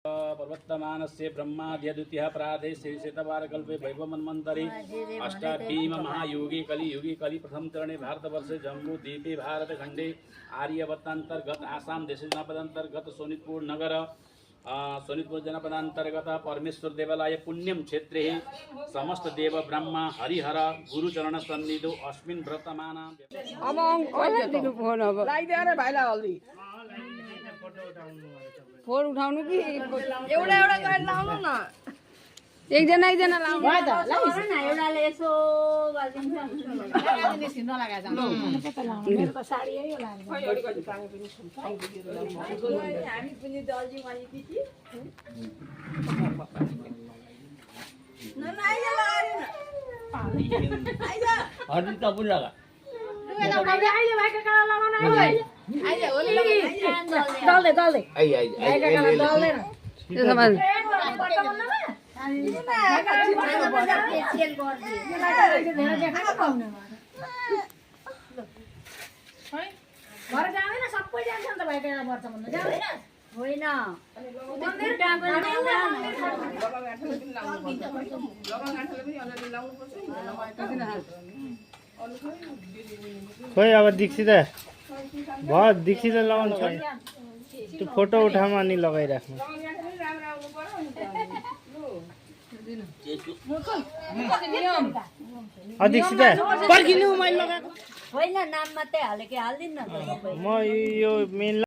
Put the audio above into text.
पर्वतमानस्य ब्रह्माद्यद्वितीयः प्राधे श्रीशतवारकल्पे वैभवमन्वन्तरे अष्टाभीम महायुगे कलियुगे कलि प्रथम चरणे भारतवर्षे जम्बूद्वीपे भारतखण्डे आर्यवर्तान्तर्गत आसाम देशे जनपदान्तर्गत सोनितपुर नगर सोनितपुर जनपदान्तर्गत परमेश्वर देवालय पुण्यम क्षेत्रे समस्त देव ब्रह्मा हरिहर गुरुचरण सन्निधौ अस्मिन् व्रतमाना फोन उठाउनु कि एउटा एउटा गरेर लाउनु न एकजना एकजना लाउनु भयो त ल एउटाले यसो गरिदिन्छ लगाइदिनुस् न लगाए जानु मेरो त साडी यही होला घडी घडी पानी पनि हामी पनि दल्जी माइ दिदी न आइजा लगाएर न आइजा हर्दी त पनि लगा आइजा भाइका काला लगाउन आइजा आइजा होली दल्दै दल्दै भाइका काला दल्दैन त्यो समान घर जाँदैन सबै जान्छ नि त भाइका वर्ष भन्नु जाँदैन होइन मन्दिर खोइ अब दीक्षित भयो दीक्षित लगाउनु छ त्यो फोटो उठामा अनि लगाइराख्नु दीक्षित पर्खिनु मैले लगाएको होइन नाम मात्रै हालेको हाल्दिन न म यो मेन